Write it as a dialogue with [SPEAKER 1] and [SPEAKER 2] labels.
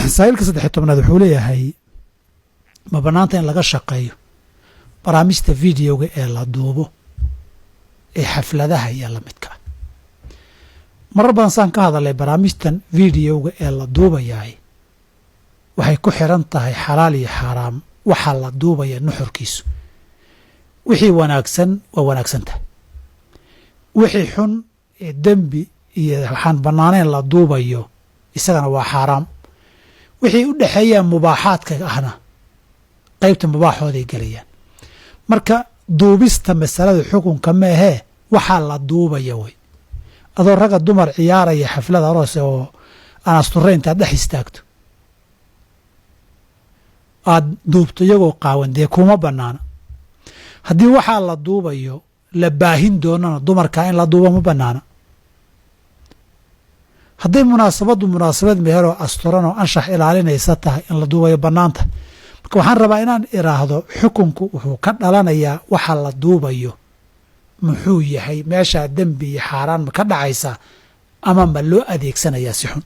[SPEAKER 1] Saa'ilka 13aad wuxuu leeyahay, ma bannaanta in laga shaqeeyo barnaamijta videoga ee la duubo ee xafladaha iyo lamidka ah? Marar badan saan ka hadalay, barnaamijtan videoga ee la duubayahay waxay ku xiran tahay xalaal iyo xaaraam. Waxaa la duubaya nuxurkiisu, wixii wanaagsan waa wanaagsan tahay, wixii xun ee dembi iyo waxaan bannaanayn la duubayo isagana waa xaaraam. Wixii u dhexeeyaa mubaaxaadka ahna qaybta mubaaxooday gelayaan. Marka duubista masalada xukunka ma ahee, waxaa la duubaya wey. Adoo ragga dumar ciyaaraya xaflada aroose oo aan asturayn intaad dhex istaagto aad duubto iyagoo qaawan, dee kuma bannaana. Haddii waxaa la duubayo la baahin doonana, dumarkaa in la duubo ma bannaana. Hadday munaasabaddu munaasabad meheroo asturan oo anshax ilaalinaysa tahay, in la duubayo bannaanta. Marka waxaan rabaa inaan iraahdo, xukunku wuxuu ka dhalanayaa waxa la duubayo muxuu yahay, meeshaa dembi iyo xaaraan ma ka dhacaysaa ama ma loo adeegsanayaa si xun.